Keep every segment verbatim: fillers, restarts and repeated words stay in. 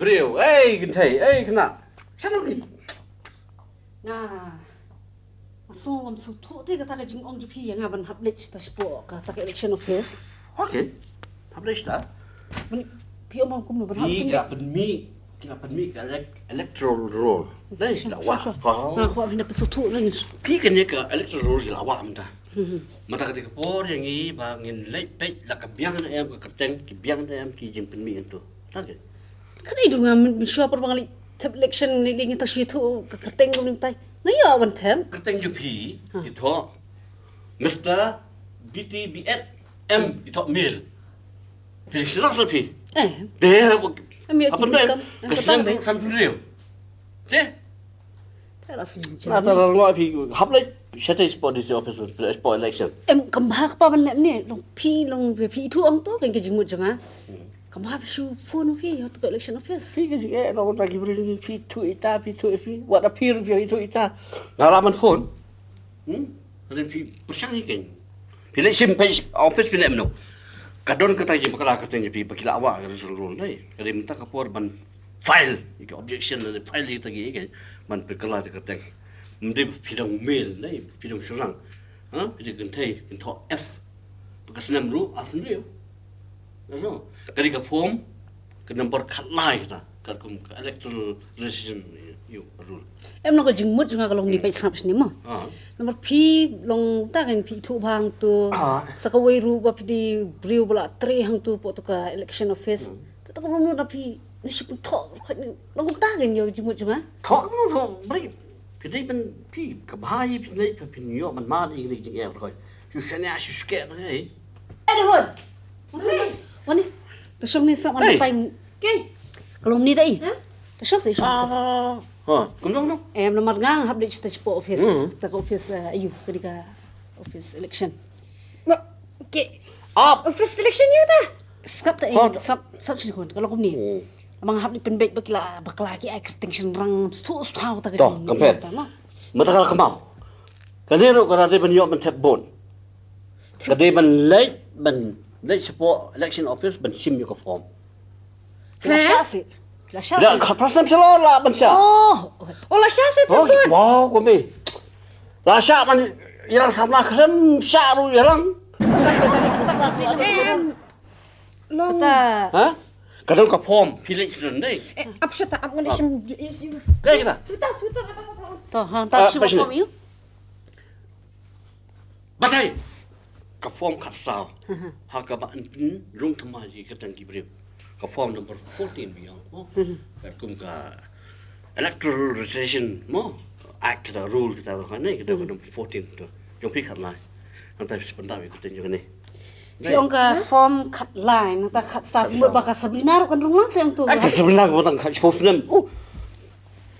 Briew, ei, kynthei, ei, khynnah. Sha nang ki. Nga. Nga sngew ngam sngewthuh te kata ka jingong jong phi ïa nga ban hap leit sha ta shapoh kata ka election office. Okay. Hap leit sha ta. Ban, phi ong ba kumno ban hap Phi leit? Ki la pynmih, ki la pynmih ka elec-, electoral roll. Dei, sure, la wah. Sure, sure. Nga kwah phi na pynsngewthuh lei. Phi kane ka electoral roll ki la wah mynta. Hmm. Mynta ka dei ka por ïa ngi ba ngin leit peit la ka biang ne em ka kyrteng, ki biang ne em ki jingpynmih hangto. Target. Ka dei du nga myn-, mynshuwa por ba nga leit thep election lei lei ngi ta shu ïathuh ka kyrteng ka mynta. Nga ïoh ban thep. Kyrteng jong phi, ha, i thoh Mister B T B F M i thoh male. Phi shu rang sa phi. Eh. Dei ha. Em, ïa, hapdeng ki kam. Em, ka snem ka tang, eh, sanphew hynriew. Dei. Te la shu jin. Na ta la ngoi phi hap leit shatei spot D C office, spot election. Em, kam bha kpa ban leh ne long phi long phi, phi ithuh ong to kan ka jingmut jong nga. Hmm. Kam bha phi shu phone phi ïa to ka election office. Phi ka jingeh long ta ki briew phi ithuh ita, phi ithuh phi. Wat a phi ithuh ita. Nga la man phone. Hmm? Hynrei phi pyrshang hi kein. Phi leit shim page office phi leit mynno. Ka don kata ka jingpakla kyrteng jong phi ba ki la wah ka electoral roll dei. Ka dei mynta ka por ban file ïa ki objection, lane file ïa kita ki, ïa ki ban pynkylla ïa ka kyrteng. Ym dei ba phi dang male dei, phi dang shynrang. Ha? Phi dang kynthei, phin thoh F. Ba ka snem ruh arphew hynriew. Ka dei ka form ka number khatlai kata, katkum ka electoral registration, ïa, ïa, rule. Em long ka jingmut jong nga ka long ni, hmm, peit sngap shane mo. Ah. Namar phi long ta kan phi ithuh bha hangto. Ah. Sa kawei ruh ba phi dei briew ba la trei hangto hapoh to ka election office. Hmm. Kata ka long na phi na shu pynthoh, long ta kan ïa jingmut jong nga. Thoh, thoh, briew. Phi dei ban phi ka bha ïa phi dei phi phin ïoh man ma dei dei jingeh ba koi. Shu shaniah shu shkeh dei. Ai dei hon. Wan ni. Ta shong ni sa wan. Hey. Time. Ke. Ka long ni dei. Ha? Ta shong sa shong. Ah. Ha, kum dong dong. Em namar nga hap dei ta shapoh office. Hmm. Ta ka office, eh, ayu ka dei ka office election. Ma, ke. Ap. Office election ïa ta. Sngap ta, eh, sngap, sngap sini kun, ka long kumne. Hmm. Namar nga hap leit pynbeit ba ki la, ba ki la ki ai kyrteng shynrang, sthu sthu ta ka jing. To, compare. Ta, no? Mynta ka la kynmaw. Kane ruh ka la dei ban ïoh ban thep vote. Ka dei ban leit, ban leit shapoh election office ban shim ïa ka form. Phi la shah seh. Phi la shah seh. Khatphra snem shalor la ban shah. Oh. Oh, la shah seh, oh, thank God. Wow, ko me. La shah ban ïalang samla khlem shah ruh ïalang. Em. Long. Kata. Ha? Ka don ka form, phi leit sdang dei. Eh, ap shuta, ap ngan shim. Kaei kata? Shuta, shuta, ap, ap, ap. To, ha, ta shim form ïa u. Batai. Ka form khatsaw. Ha kaba yn pynrung thymmai ïa ki kyrteng ki briew. Ka form number fourteen ba ïoh. Oh. Katkum ka Electoral Registration mo. Act kata, rule kata, kane kata, hmm, number fourteen to. Jong phi khatlai. Hangta phi sa pyndap ïa ka kyrteng jong kane. Phi ong ka form khatlai, nangta khatsaw, mut ba ka Sabrina ruh kan rung lang seh hangto. Eh, ka Sabrina ka ba tang khatsaw snem. Oh.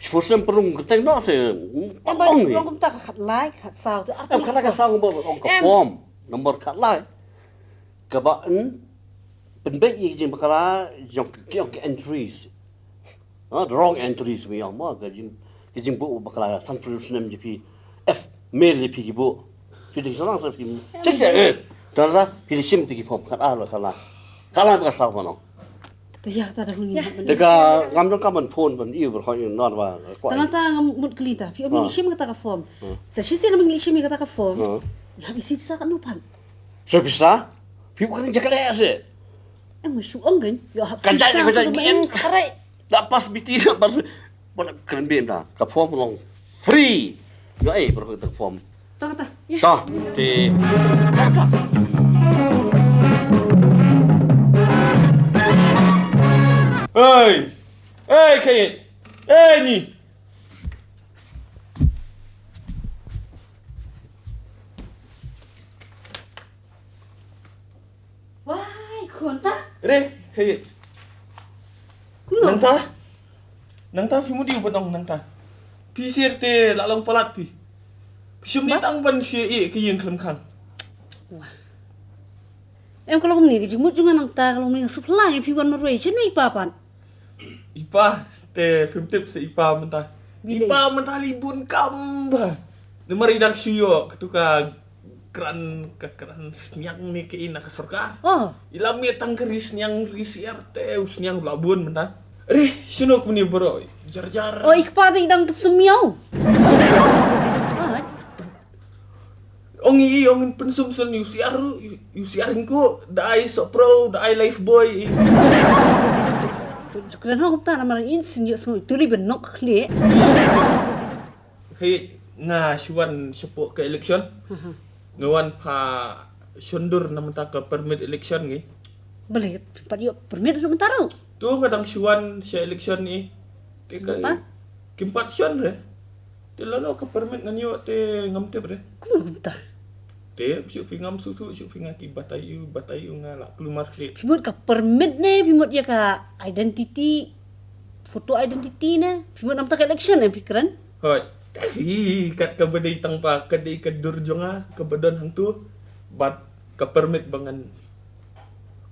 Shiphew snem pynrung kyrteng noh se. Em, ba ong ni. Long kumta ka khatlai, khatsaw te arti. Em, khatlai khatsaw ba ong ka form number khatlai. Kaba yn pynbeit ïa ka jingbakla jong ki, ki entries. Ha, the wrong entries ba ong mo, ka jing, ka jingbuh bakla sanphew snem jong phi. F, male jong phi ki buh. Phi dei shuh lang sa phi. Em, just, eh. Tang da phi leit shim te ki form khatar la khatlai. Khatlai ba ka saw ba ong. To ïa kata da huni. Te ka ngam donkam ban phone ban ïoh ba hoi nor ba. Tang ta ngam mut kylli ta. Phi ong ngi shim kata ka form. Ta shisien ba ngi shim kata ka form. Ïa phi sip sa ka nu pan. Sip sa? Phi bukan jaga le ase. Em shu ong kan. Ïa hap sip sa ka nu pan. Kan jai ka jai. Da pas B T da pas. Ba la kren bym da. Ka form long free. Ïa, eh, baroh ka form. Ta, ta. Ïa. Ta. Te. Ta, ta. Hei. Hei, Kate. Hei, ni. Wai, khun ta. Re, Kate. Kumno? Nangta. Nangta phi mut ïa u ba ong nangta. Phi sir te la long palat phi. Phi shim ni tang ban shu ïeh ka ïing khlem khang. Wah. Em ka long kumne ka jingmut jong nga nangta ka long kumne nga sngewphylla ïa phi wan marwei shane i pa pat. I pa te phim tip sa i pa mynta. I pa mynta li bun kam ba. Namar i dang shu ïoh katu ka kran, ka kran sniang ne kaei na ka sorkar. Oh. I la mih tang ka ri sniang ri siar te u sniang u la bun mynta. Re, shano kumne bro? Jar jar. Oh, i kpa dei dang pynsum miaw. Ai. Ong i, ong in pynsum san yu siar, yu siar ko, da ai so pro, da ai life boy. Tu kren ho kumta namar in sin yu sngu tu ri ben nok khlieh. Khie nga shu wan shapoh ka election. Aha. Nga wan pha shondur na mynta ka permit election ngi. Balei pat ïoh permit na mynta ruh? Tu nga dang shu wan sha election ngi. Te ka Mynta? Kim pat shon re. Te lano ka permit ngan ïoh te ngam tip re. Kumno mynta? Te shu phi ngam shu tu shu phi nga ki batai ïu batai ïu nga la klumar khlieh. Phi mut ka permit ne phi mut ïa ka identity, photo identity ne phi mut na mynta ka election ne phi kren? Hoi. Te hi kat ka ba dei tang ba ka dei ka dur jong nga ka ba don hangtu bad ka permit ba ngan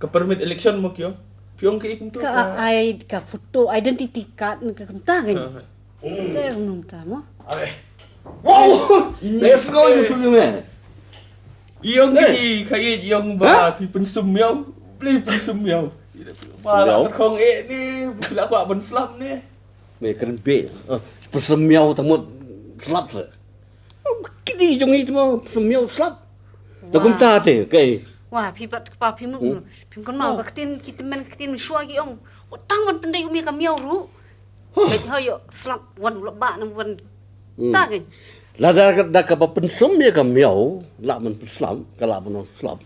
ka permit election mo kio. Phi ong ka i kumtu Ka ka ai ka photo identity card ne ka kumta kan. Ha, ha. Te num ta mo. Wow! Let's go, you see me. I ong Hey. Ki ka i ong ba Hah? Phi pynsum miaw. Bli pynsum miaw. Ba la Miaw? Terkhong eh ni, phi la kwah ban slam ni. Me kren be. Ah, pynsum miaw tang mut slap se. Kidi jong i tmo pynsum miaw slap. Da Wah. Kumta te, kai. Wah, phi pat kpa phi mut Hmm. Phi mut kan mau Oh. Ka ktin ki tymmen ka ktin shwa ki ong. Wa tang ban pyndai umi ka miaw ruh. Huh. Kai ho yo slap wan u la ba nam wan. Hmm. Ta kai. Lada ka da ka ba pynsum ïa ka miaw, la man pynslam, ka la man slap.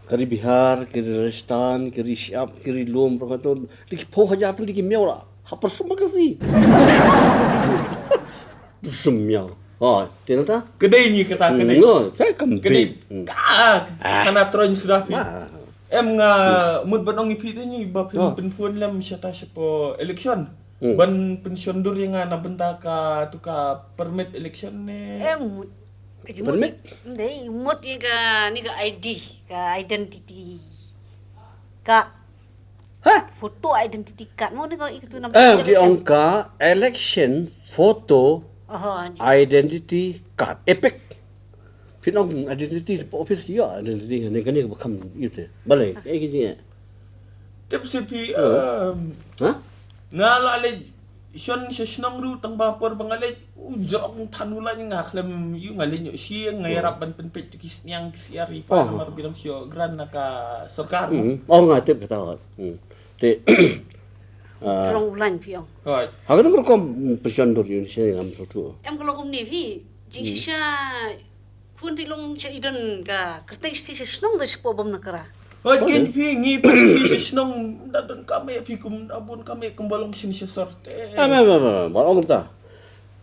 Ka ri Bihar, ka ri Rajasthan, ka ri Siap, ka ri Lum, Rongkhaton, ri ki phew hajar tylli ki miaw la. Ha pynsum ka si. Pynsum miaw. Oh, te nata? Ka dei ni kata ka dei. Hmm, oh, sai kam Ka dei. Dei. Hmm. Ka, Ah. Kana troin sudah phi. Ah. Em nga mut ban ong ïa phi te ni ba phin Oh. Pynphone lem shata shapoh election. Hmm. Ban pynshondur ïa nga na bynta ka tu ka permit election ne. Em mut. Ka jingmut Permit? Dei mut ïa ka ni ka I D, ka identity. Ka Ha? Photo identity card mo ni ka i tu nam Eh, ki election. Ong ka election photo Aha, ni. Identity card. Epic. Phi nong identity pa office ki ïoh identity ne kane ba kham ïoh te. Balei, eh ki jing eh. Tip si phi, Hmm. Um, Ha? Nga la leit shon sha shnong ruh tang ba por ba nga leit u jrong than u la nga khlem ïoh nga leit ïoh shi nga Oh. Ïarap ban pynpeit tu ki sniang ki siar i pa Oh. Namar bilang sio grant na ka sorkar. Hmm. Oh nga tip kata. Hmm. Te Ah. Jrong u lain phi ong. Hoi. Ha ka nang rukom pynshondur ïa u ni sha ngam shu tu. Em ka long kumne phi. Jing Hmm. Shisha khun ti long sha i don ka kyrteng shisha shnong da shapoh Bamnakra. Hoi, Hoi. Ken phi ngi phi shisha shnong da don ka me phi kum da bun ka me kum ba long shisha sor te. Em, em, em, em, ba long kumta.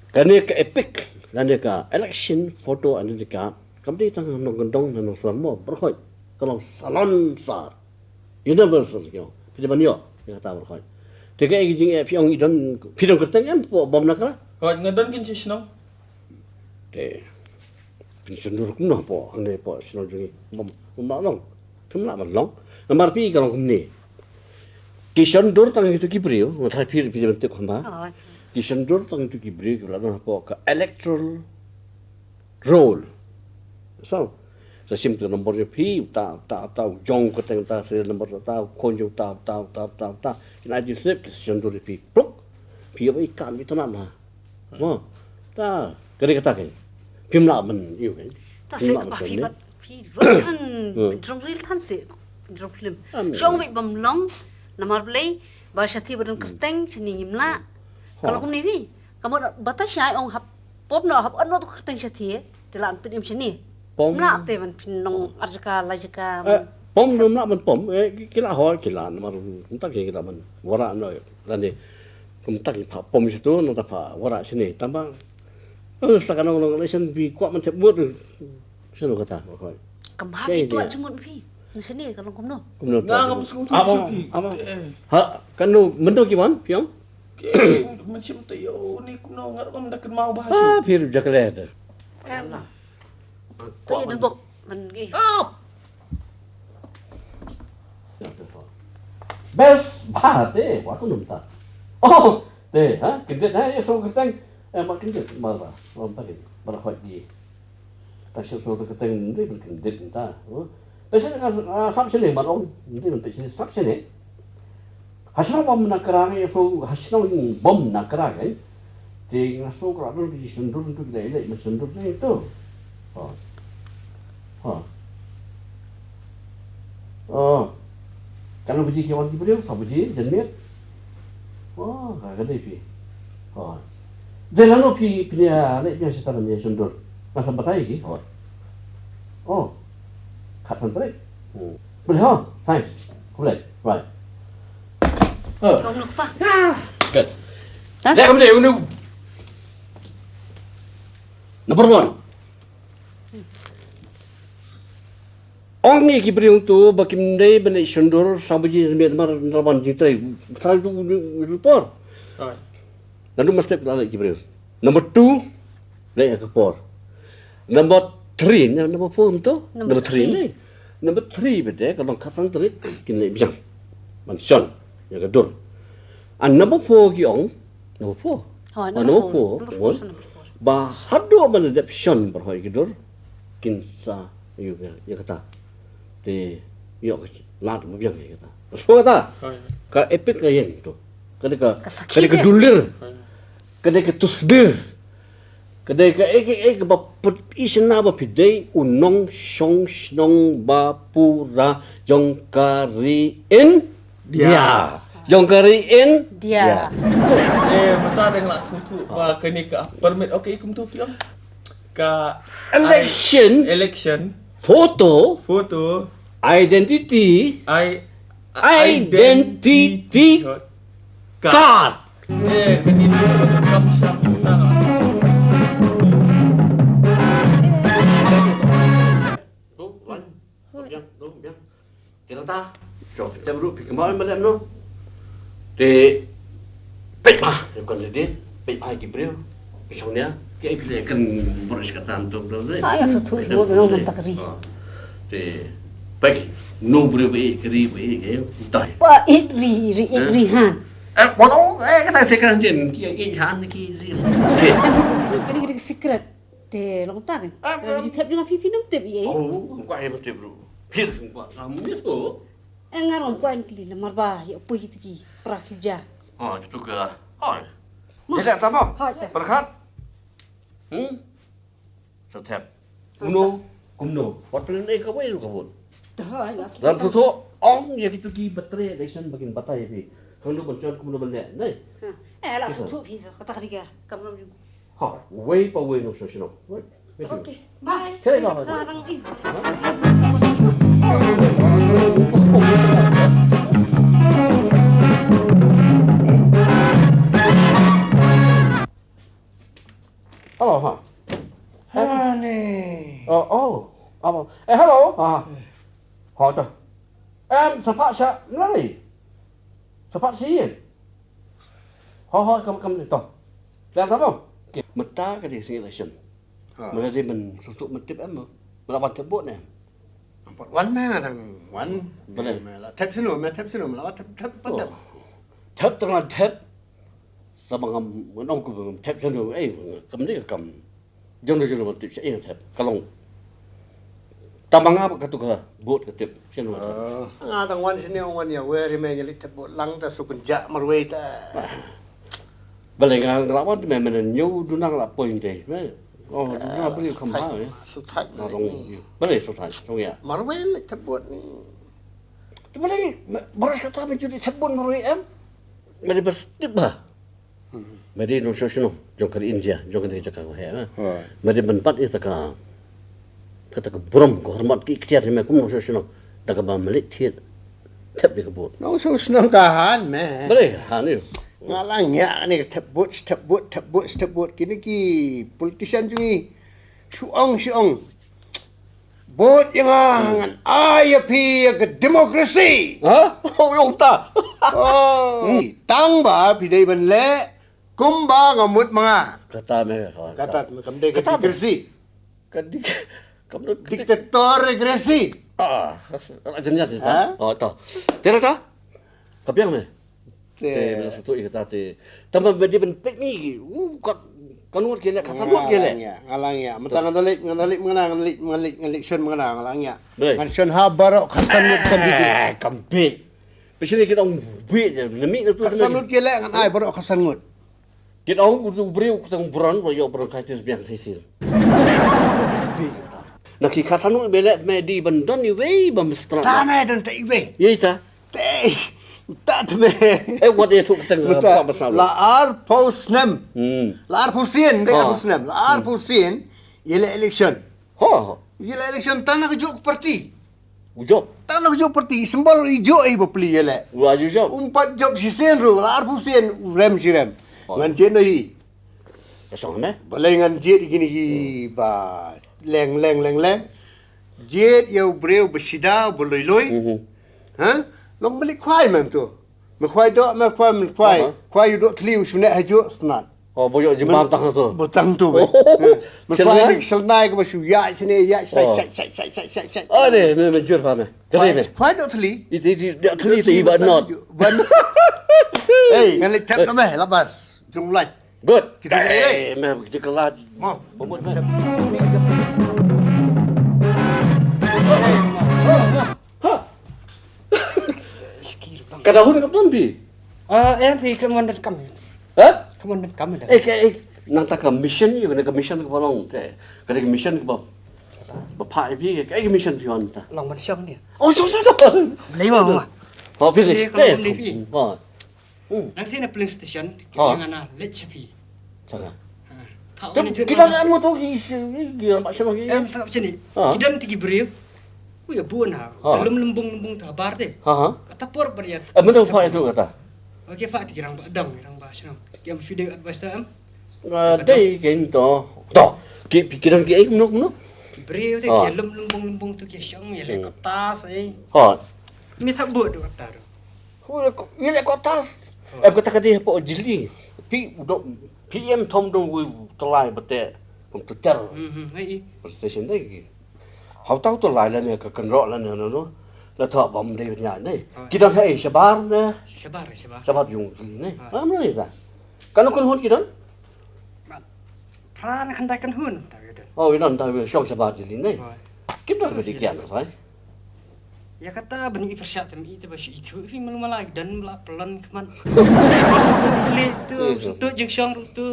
Kane ka epic, kane ka election photo and ka kam dei tang nong kendong na nong salon mo, berkhoi. Ka long salon sar. Universal kyo. Phi ban yo. Ya ta ber khoi. Te ka egi jing e phi ong i don phi don kyrteng em po Bamnakra. Hoi nga don kin shishnong. Te. Phin shondur kumno po hangne po shnong jong i. Bam. Bam na long. Phi mla ban long. Namar phi ka long kumne. Ki shondur tang itu ki briew. Nga thai phi phi ban tip khamba. Hoi. Ki shondur tang itu ki briew ki la don po ka electoral roll. So, sa shim tu nombor ïa phi, ta, ta, ta, jong ka teng ta, serial number ta, ta, khon jong ta, ta, ta, ta, ta. Kin I D slip, ki sa shon dur ïa phi, pluk. Phi ïa i kan, i tana ma. Mo. Ta, kari kata kan. Phim lah ban, ïa kan. Ta se ka phi bat, phi rot kan, Hmm. Pynrong ril than se, pynrong film. Amen. Shong bit bam long, namar blei, ba shathi ba don Hmm. Kyrteng, shani ngim lah. Ha. Kalau kum ni phi, Ka mut bata shai ong hap pom no hap ano tu kyrteng shathi te la pyn im shini. Pom. Mla te ban pyn nong arjaka lajaka. Eh, pom no mla ban pom, eh, ki, ki la ho, ki la namar kumta ki, ki la ban wara no, lane kumta ki pha pom shatu, no ta pha wara shini. Tamba, eh, sa ka nong nong election bi kwah man thep mut. Shano kata, ba khoi. Kam hap Kei itu dia. At jingmut phi. Na shini ka long kumno. Kumno Nga ta. Ngam sngewthuh Amo, shuh phi. Amo. Eh. Ha, kano mendo ki wan, phi ong? Ke, mynsiem te yo ni kumno ngar kam da kynmaw ba Ah, shuh. Phi ruh jakle te. Em. Alah. To ye dan bok. Man eh. Ah. Best ba te, wa kumno ta. Oh, te, ha, kyndit ha, ye so kyrteng. Eh, ma kyndit, ma ba. Ma ba ni. Ba la khoi di. Ta shu shu ta ka teng ndi ban kyndit ta. Te shu ka sap shu ne ban ong ndi ban te shu sap shu ne. Ha shnong Bamnakra ngi so, ha shnong Bamnakra ngi. Te nga so kra don ki shyndur tu ki lei lei ma shyndur ni tu. Ha. Ha. Oh. Katno baje ki wan ki briew, saw baje janmiet. Oh, ka ka dei phi. Oh. Dei lano phi phi ïa leit biang shata ne shyndur. Nga sa batai ki. Oh. Oh. Khatsan tarik. Hmm. Boleh ha? Thanks. Khublei. Right. Oh. Kong nuk pa. Good. Ha? Leh kam dei unu. Number one. Ong ïa ki briew tu ba kim dei ban leit shyndur saw baje janmiet namar nalwan jingtrei. Trai tu u por. Right. Naduh mynstep la leit ki briew. Number two, leit ha ka por. Number three, na- number four mynta? Number three. Number three bad ka long khatsan tarik kin leit biang ban shon ïa ka dur. And number four ki ong, number four. Oh, number four. Number four. Ba haduh ban dep shon baroh ïa ka dur kin sa ïa ka, ïa kata. Te ïoh ka lad ba biang ïa kata. Ka sngewbha kata. Ka epic ka ïeng tu. Ka dei ka, ka dei ka dulir. Ka dei ka tusbir. Ka dei ka, eh, eh, eh, ba put i shna ba phi dei u nongshong shnong ba pura jong ka ri India. Jong ka ri India. Eh, mynta dang lah sngewthuh ba kane ka permit, okay, kumtu ki ong. Ka election. Election. Photo. Photo. Identity. I- Identity card. Eh, kane tu kam sham na. Biang, biang. Te rata. Sure. Te ruh phi kynmaw ma lem no. Te peit ba, ïa kon de, peit ba ki briew. Phi shong nia, ki ai phi le kan bor shi katan tu tu le. Ah, ïa sngewthuh mo nong mynta ka ri. Te peit no briew ba ïeit ka ri ba ïeit ka ïa utai. Ba ïeit ri, ri ïeit ri han. Eh, bono, eh, kata second din ki ïeit han ki ri. Kani kani secret. Te long ta kan. Em, em. Ji thep jong phi phi nam tep ïa. Oh, ngam kwah ïa nam tep ruh. Phi ngam kwah kam ni tu. Eh, nga ruh ngam kwah ïa kli namar ba ïa poi kita ki pra ki ja. Oh, kitu ka. Oh. Ila tama. Hai ta. Perkat. Hmm. Sa thep. Kumno, kumno. Wat plan eh ka wei ruh ka bun. Dah, ila. Dan tu tu ong ïa kitu ki batre election ba kin batai phi. Kumno ban chon kumno ban leh. Nai. Eh, la tu phi kata ka ri ka. Kam ram ju. Ha, wei pa wei nongshong shnong. Wei. Okay. Bye. Hey, bye, bye. Sarang, eh. Hello, ha. Honey. Oh, oh. Aba. Eh, hello. Ha. Ha ta. Em, sa phah sha nari. Sa phah sha ïing. Ha, ha, kam, kam ni to. Dah ta mo. Okay. Mynta ka dei sngi election. Ha. Mynta dei men sutuk men tip em mo. Mynta wan tip vote ne. Nampat wan me nga dang wan. Balei? Me la thep sino, me thep sino, me la thep, thep, thep. Thep tang la thep. Sa ba ngam, ngam ong ku thep sino, eh, kam ni kam. Jong jong ba tip sha ïa thep. Ka long. Tama nga ba katu ka bot ka tip. Sha ba thep. Nga dang wan sini wan ïa wer me ïa li thep bot lang ta sukun ja marwei ta. Balei nga la wan te me me ñiew duna la poi te. Oh, duna bri kam ha. Suthak. Balei suthak song ïa. Marwei li thep bot ni. Te balei baros kata me juli thep bot marwei em. Me di bas tip ba. Me dei nongshong shnong jong ka ri India, jong ka ri jaka ko he. Me dei ban bat ïa ka, kata ka burom ka hormat ki ikhtiar jong me kum nongshong shnong. Da kaba me leit thied thep ïa ka bot. Nongshong shnong ka han me. Balei han ïa. Nga la ngiah ne ka thep bot, thep bot, thep bot, thep bot kine ki politician jong ngi. Shu ong, shu ong. Bot ïa nga ngan ai ïa phi ïa ka democracy. Ha? Ong ïa uta. Oh. Tang ba phi dei ban leh kumba nga mut ma nga. Kata me. Kata me kam dei ka democracy. Ka dik kam dei dictator regresi. Ah, ah, jenis. Ha? Oh, to. Tira ta? Ka biang me. Te bela satu ih kata te. Tama bedi ben pek ni. Uh, kat kanut kele, kasanut kele. Ngalang ya, ngalang ya. Mentang ngalang ya. Mentang ngalang ya, ngalang ya. Ngan shon ha barok kasanut kan didi. Eh, kambit. Pishni ki dong bih je, na mih na tu. Khatsan ngut ki leh ngan ai baroh khatsan ngut. Ki dong u briew u tang bron, ba ïoh bron kai tis biang sai tis. Bih kata. Na ki khatsan ngut ba leh me dei ban don iwei ba mestra. Ta me don ta iwei. Ye ta. Te, ta te me. Eh, wat ïa tu ka tang. Mata, ka pasal. La arphew snem. Hmm. La arphew sien, de arphew snem. La arphew sien, ïa leh election. Ha, ha. Ïa leh election tang na ka juh ka parti. U jop. Tang na ka juh parti, symbol i juh i bapli ïa leh. U la ju jop. Um pat jop shisien ruh, la arphew sien, u rem shi rem. Oh. Ngan jied noh hi. Ka shong ne? Balei ngan jied i kine ki ba leng, leng, leng, leng. Jied ïa u briew ba shida, ba lui lui. Mhm. Ha? Long balik khwai mem tu. Me khwai doh, me khwai, me khwai. Aha. Khwai u doh thli u shune ha juh snat. Oh, bo ïoh jingmam tang tu. Bo tang tu. Oh. Me khwai dik sel nai ko ba shu ïa sini ïa sai sai sai sai sai sai. Oh, ne, me, me jur pha me. Kali me. Khwai doh thli. Iti, iti, doh thli te i ba not. Ban. Hey, ngan leit tap na me, labas. Jong lai. Good. Kita lei. Eh, me, kita kelat. Mo. Bomot me. Ha. Ka dahun ka pun phi? Ah, eh, phi ka mon dan kam. Ha? Ka mon dan kam dah. Eh, ka, eh, nangta ka mission ïa, ka mission ka ba long, ka, ka mission ka ba, ba pha ïa phi, ka, ka mission phi wan ta. Long ban shong ni. Oh, shong, shong, shong. Lei ma, ma. Ha, phi. Eh, ka long ni phi. Ha. Hmm. Nang te na polling station, ha, ngan leit sha phi. Sha ka. Ha. Te, kita ngan mo to ki, ki, ki, ram sha ki. Em, sangap sini. Ha. Ki don te ki briew. Ui, abun ha. Ha. Lum lum bung bung ta bar te. Ha, ha. Kata por bar ya. Eh, mynta pha itu kata. Oke, pha te ki rang ba dang, rang ba shnong. Ki am video advice em. Ah, dei ki to. To. Ki, ki don ki ai kumno, kumno? Ki briew te, ha, ki lum lum bung lum bung tu ki shong ya le, hmm, kata sai. Ha. Mi tha bu du kata ru. Hu le ko, ïa le ko tas. Oh. Em kata ka dei hapoh Jili. Phi u dok, phi em thom dong u tlai bate. Pom tu ter. Hmm, hmm, hai i. Station dei ki. Hau tau tu lai la ne ka kynroh la ne no no. La thok bom dei nya ne. Oh. Ki don hai shabar ne. Shabar, shabar. Shabar jong Jili ne. Oh. Am ne sa. Kano kynhun ki don? Phra na khyndai kynhun, ta wi don. Oh, wi don, ta wi shong shabar Jili ne. Oi. Kim don ba dei kian sai. Ïa kata ban i pyrshah tam i te ba shu i tu, phi malu mala don la plon kman. Shu tu le tu, shu tu jingshong tu.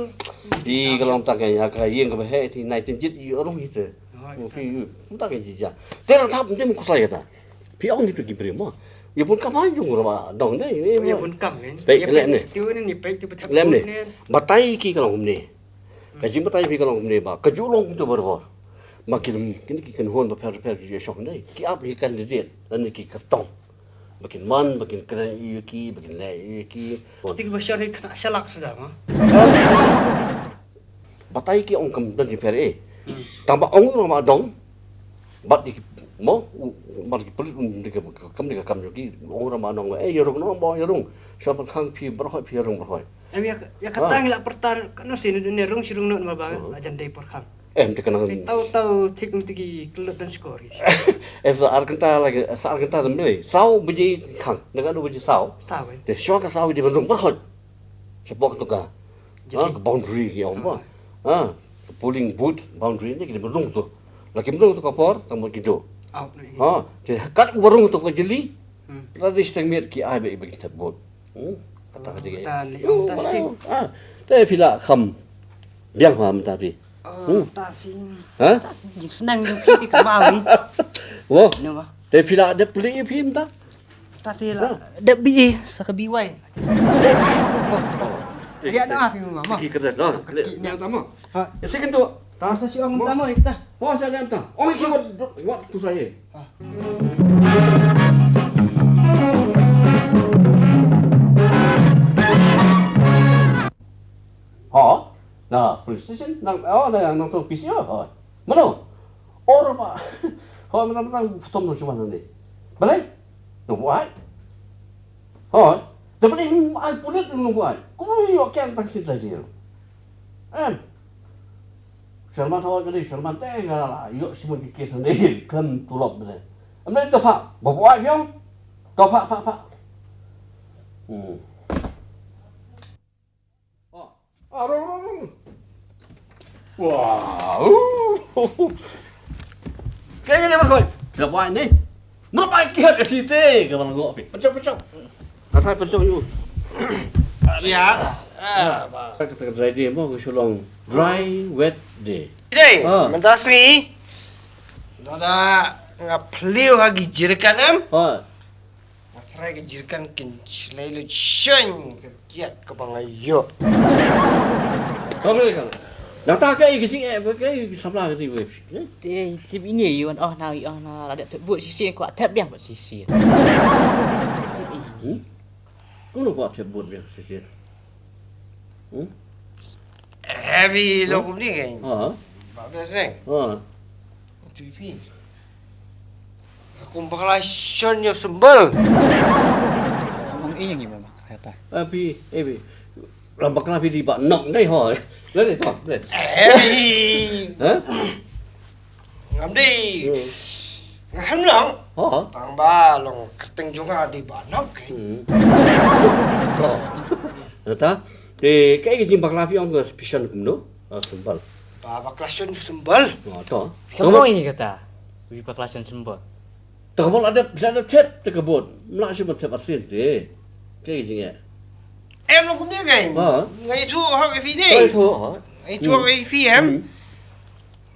Di ka long ta ka ïa ka ïing ka ba he ti nai tin jit i rung i te. Oi. Phi ta ka ji ja. Te la thap ndim ku sai kata. Phi ong itu ki briew mo. Ïa bun kam ha jong ra ba dong dei. Ïa bun kam ne. Peit lem ne. Lem ne. Batai ki ka long kumne. Ka jingbatai phi ka long kumne ba ka ju long kumtu barabor. Ma kin, kin ki kynhun bapher bapher ki ju shong dei. Ki ap ki candidate lane ki kyrtong. Ba kin man, ba kin kren ïa ki, ba kin leh ïa ki. Ki ba shong ki khynnah shalak suda ma. Batai ki ong kam don jingpher eh. Hmm. Tang ba ong ra ma dong. Bad di mo, u, bad di pulit um di ka kam di ka kam jong ki ong ra ma dong. Eh, ïa rung no ba ïa rung. Sha ban khang phi barhoi phi ïa rung barhoi. Em ïa, ïa kata ngi la pyrta kano sien ne rung shi rung no ma ba la jan dei por khang. Em te kana. Tau tau thik um te ki klut dan skor. Em sa ar kynta lagi, sa ar kynta mle. Saw baje khang. Naka do baje saw. Saw. Te shwa ka saw di ban rung barhoi. Sha bok tu ka. Ha, ka boundary ki ong ba. Ha, ka polling booth boundary ne ki ban rung tu. La kim rung tu ka por tang ba ki do. Out ne. Ha, te kat u ba rung tu ka jylliew. Hmm. Ra di steng miet ki ai ba i ba ki thep vote. Hmm. Kata ka jylliew. Kata ni ong ta sting. Ah, te phi la kham biang ha mynta phi. Oh, ta phi. Ha? Jing snang jing phi ti ka ma wi. Wo. No ma. Te phi la dep pli phi mynta. Ta te la dep bi sa ka bi wai. Dia na afi ma ma. Ki kata no. Ki ni ta ma. Ha. Isi kan tu. Ta sa si ong ta ma kita. Ho sa kan ta. Ong ki wat wat tu sa ye. Ha. Na police station nang oh na nang tu P C O. Ha. Mano. Or ma. Ho ma nang nang tom no chuman ni. Balai. No wai. Hoi, te pynlong ai pulit nong buai. Kumno ïoh kian taksi ta jil. Em. Sherman hoi kali, Sherman te nga la ïoh Simon ki kes ne klem tulop ne. Em ne to pha, ba buai fiong. To pha, pha, pha. Hmm. Ah, rung, rung, rung. Wah, uh. Kaya ni berkoi. Dah buat ni. Merap ai kihat ke sini ke malam ngok pi. Pecah, pecah. Hai, pynshong ïa u. Ïa. Ah, ba. Kata ka dry day mo, ka shu long dry wet day. Day, ah, mynta sngi. Dada nga phliew ha ki jyrkan em. Ha. Nga tharai ki jyrkan kin shlei lut shon ka kiad kaba nga ïoh. Ka mle ka. Nangta ka i ki jing eh, ka i ki samla ka ti wei. Te tip ine i wan oh na i oh na la dep tep bud shisien kwah tep biang bud shisien. Tip ine. Hmm? Kumno kwah tep bud biang shisien? Hmm? Eh, phi long kumne kein. Ha. Ba best kein. Ha. Tip phi. Kum bakla shon ïa u symbol. Kum ong ïa ngi ba bakla ta. Eh, phi, eh, phi. Lam bakla phi dei ba nok dei ho. Lei lei to, lei. Eh. Ha? Ngam dei. Hmm. Nga khlem long. Ho. Tang ba long kyrteng jong nga dei ba nok, eh. Hmm. To. Nangta, te kaei ka jingbakla phi ong ka special kumno? Ah, symbol. Ba bakla shon symbol. Oh, to. Ka mo ïa kata. Wi bakla shon symbol. Te ka bud la dep, la dep tep, te ka bud. Mla shu ban tep arsien te. Kaei ka jingeh? Em long kumne kein. Ha? Nga ïathuh ha ka phi dei. Nga ïathuh ha. Nga ïathuh ha ka phi em. Hmm.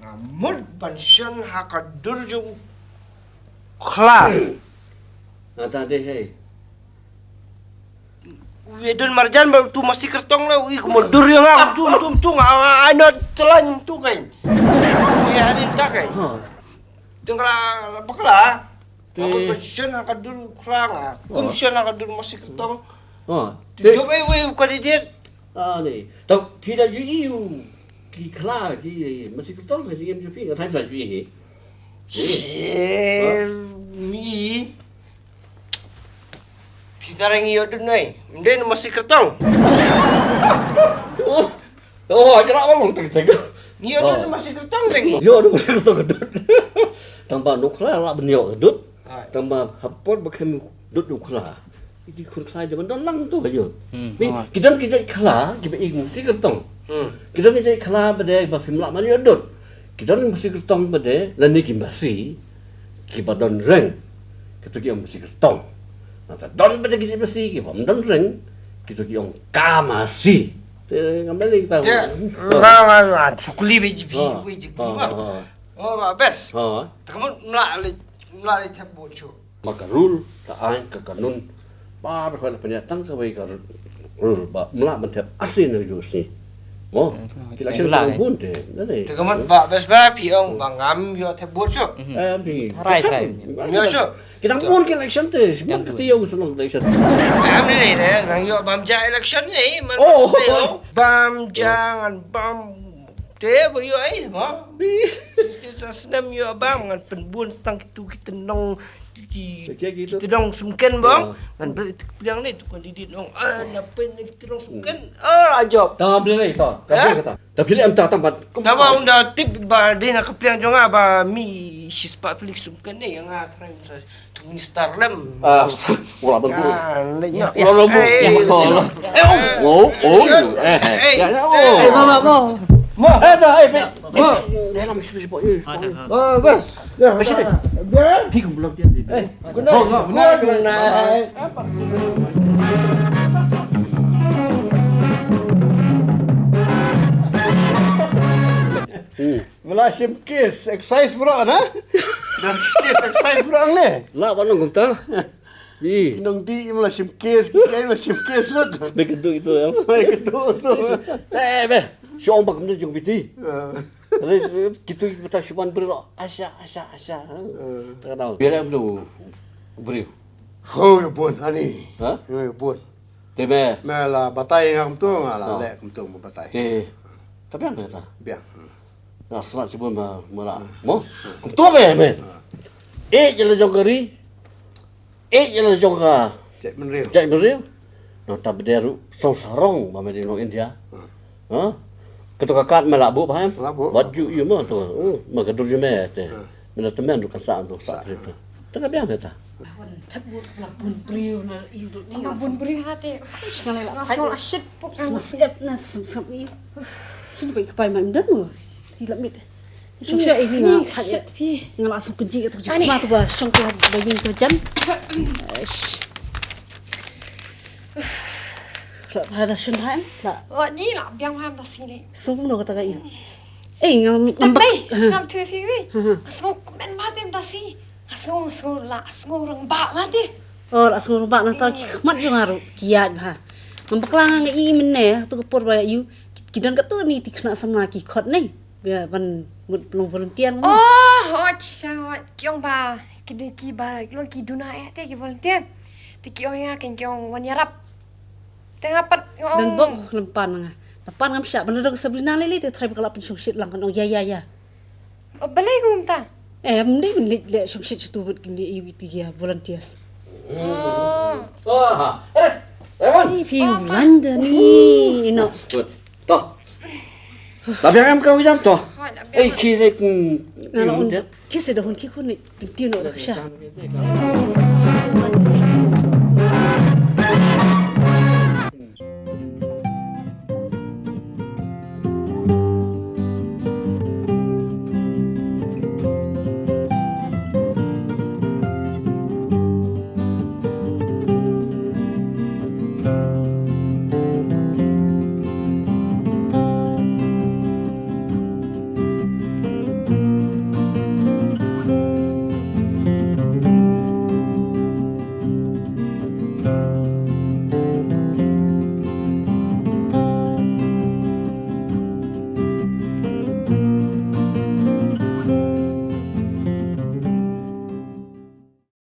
Nga mut ban shon ha ka dur jong u khla. Nangta dei hei. U ïa don marjan ba tu masi kyrtong le u i kumno dur ïa nga tu tu tu nga ai no telan tu kein. Te hadien ta kein. Ha. Tengla bakla. Te. Aku ko shon ha ka dur khla nga. Kum shon ha ka dur masi kyrtong. Ha. Tu jop ai wei u candidate. Ah, ni. Tau, phi da ju i u ki khla, ki masi kyrtong, ka jingim ju phi, nga thai phi da ju i hi. Eh, mi. Phi tara ngi ïoh dun noi. Mden masi kyrtong. Oh, oh, kra ba long teng teng. Ngi ïoh dun masi kyrtong teng ngi. Ïoh dun masi kyrtong ka dut. Tang ba nuk khla la ban ïoh ka dut. Tang ba hapor ba khem dut nuk khla. Ki khun khlai jong don lang tu ayo. Hmm. Ni, ki don ki jait khla, ki ba ing si kyrtong. Hmm. Ki don ki jait khla ba de ba phim lah mani dot. Ki don masi kyrtong ba de, lani ki masi, ki ba don reng. Kito ki ong masi kyrtong. Nangta don ba de ki jait masi, ki bym don reng. Kito ki ong ka masi. Te ngam lei kita. Te, ha, ha, ha, sukli be ji, be ji, be ji, ha, ha. Oh, ba best. Ha. Te ka mut mla lei, mla lei thep bun shu. Ba ka rule, ka aiñ, ka kanun. Ba ba khoi la pynïaid tang kawei ka rule ba mla ban thep arsien na ju sni. Mo, hmm, ki election la bun te. Te ka mut ba best ba phi ong ba ngam ïoh thep bun shu. Eh, phi. Tharai, tharai. Ngam ïoh shu. Ki dang bun ki election te, bun ki tieng shu long election. Ngam lei te, ngam ïoh bam ja election ne, man. Oh. Bam ja ngan bam Te ba ïoh ei ba. Shisien sa snem ïoh bam ngan pynbun sa tang kitu ki tnong ki, ki tnong sumken ba. Ngan bret pliang ne tu candidate nong. Ah, na pen ne ki tnong sumken. Ah, la jop. Tam bret ne ta. Ka bret kata. Ta bret em ta tam bat. Ta ba unda tip ba de na ka pliang jong nga ba mi shispah tylli sumken ne ïa nga trai sa. Tu minister lem. Ah, wala bang guru. Ah, leh nya. Wala bang guru. Eh, oh. Oh, oh. Eh, eh. Ya, ya, oh. Eh, mama, mo. Mo. Eh, dah, eh, mo. Eh, lam situ siapa? Eh. Ah, bas. Ya, bas. Pi kum belum tiap. Eh, good night. Oh, good night. Good night. Hmm. Mla shim case excise bro na? Dan case excise bro ne? La ba nong kumta. Bi. Nong di mla shim case, ki mla shim case lut. Be kedu itu ya. Be kedu tu. Eh be. Shong bak mne jong biti. Kitu kita shiban bro. Asha, asha, asha. Terkenal. Biar am tu bro. Ho bun ani. Ha? Ho bun. Te me. Me la batai ngam tu, nga la lek kum tu batai. Te. Ka biang me ta. Biang. Nga sngewsih shibun ma, ma la. Mo? Kumto me, me. Eh, jala jong ka ri. Eh, jala jong ka. Jait bynriew. Jait bynriew. Nangta bad ruh song sarong ba me dei nong India. Ha? Kato ka kat me la buh ba em? La buh. Wat ju ïa ma to. Ma ka dur ju me te. Me la temen ruh ka sa to sa. Te ka biang me ta. Wan thep bun ka bun briew na ïu dot ni. Bun briew ha te. Nga la la. Sngewsih pok. Sngewsih na sngewsih. Shin bai ka pai mai mdan mo. Ti la mit. Sngewsih ini nga. Nga la sngewsih ka tu jisma tu ba shong tu ba yin tu jan. Eish. Lah, ha da shun ha em? Lah. Wat ni lah biang ham da si le. Sung no kata ka i. Eh, ngam Em ngam bak. Bei, sngam tu fi wi. Ha, ha. Sngam men ma tem da si. Sngam sngam la sngam rang ba ma ti. Oh, la sngam ba na ta ki khmat jong aru ki yaj ba. Ngam bakla nga i mynne tu ka por ba yu ki don ka tu ni ti khna samla ki khot nei. Ba ban mut long volunteer mo. Oh, oh cha, oh kyong ba ki de ki ba long ki duna eh te ki volunteer. Te ki ong ya ken kyong wan yarap. Te nga pat Don ngong. Bok lempan nga. Lempan ngam sha ban dong Sabrina lele te trai bakla pun shongshit lang kan ong ya ya ya. Balai kumta. Eh, mending men le shongshit tu mut kini i wi ti ya volunteers. Oh. Oh, eh, Raymond. Ni phi London ni ino. Good. To. Tapi yang kau jam to. Hoi la Eh, biang. kiri kun. Ngala un ki se da hun ki kun ni ti no da sha.